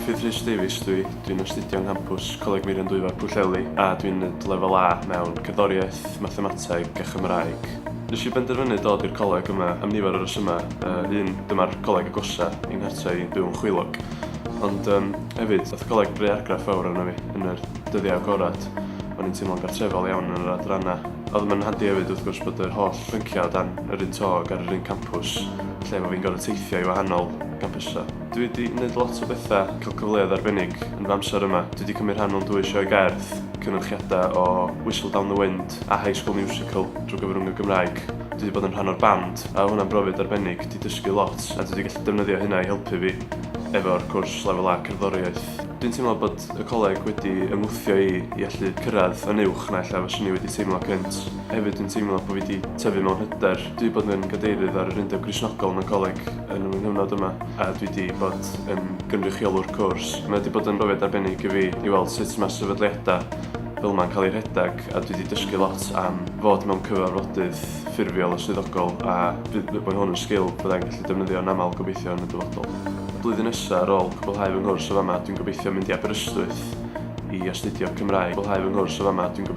Gruffydd Rhys Davies dwi, dwi'n astudio yng nghampws Coleg Meirion Dwyfor Pwllheli a dwi'n neud lefel A mewn Cerddoriaeth, Mathemateg a Chymraeg. Nes i benderfynu dod i'r coleg yma am nifer o resymau. Un, dyma'r coleg agosa i nghartre i, byw yn Chwilog. Ond um, hefyd, nath y coleg greu argraff fawr arno fi yn yr dyddiau agored. O'n i'n teimlo'n gartrefol iawn yn yr adrannau. Oedd mae'n handi hefyd wrth gwrs bod yr holl bynciau o dan yr un to ac ar yr un campws, lle bo' fi'n gorfod teithio i wahanol gampysau. Dwi wedi gwneud lot o bethau, cael cyfleoedd arbennig yn fy amser yma. Dwi wedi cymryd rhan mewn dwy sioe gerdd, cynyrchiadau o Whistle Down the Wind a High School Musical drwy gyfrwng y Gymraeg. Dwi wedi bod yn rhan o'r band a oedd hwnna'n brofiad arbennig, 'di dysgu lot a dwi wedi gallu defnyddio hynna i helpu fi efo'r cwrs Lefel A Cerddoriaeth. Dwi'n teimlo bod y coleg wedi ymwthio i i allu cyrraedd yn uwch na ella fyswn i wedi teimlo cynt. Hefyd dwi'n teimlo bod fi wedi tyfu mewn hyder. Dwi wedi bod yn gadeirydd ar yr Undeb Gristnogol yn y coleg yn fy nghyfnod yma a dwi wedi bod yn gynrychiolwr cwrs. Mae wedi bod yn brofiad arbennig i fi i weld sut mae sefydliadau fel yma'n cael eu rhedeg a dwi wedi dysgu lot am fod mewn cyfarfodydd ffurfiol a swyddogol a mae hwn yn sgil byddai'n gallu defnyddio yn aml gobeithio yn y dyfodol. Y blwyddyn nesaf ar ôl cwblhau fy nghwrs o fama dwi'n gobeithio mynd i Aberystwyth i astudio Cymraeg. Cwblhau fy nghwrs o fama dwi'n gobeithio.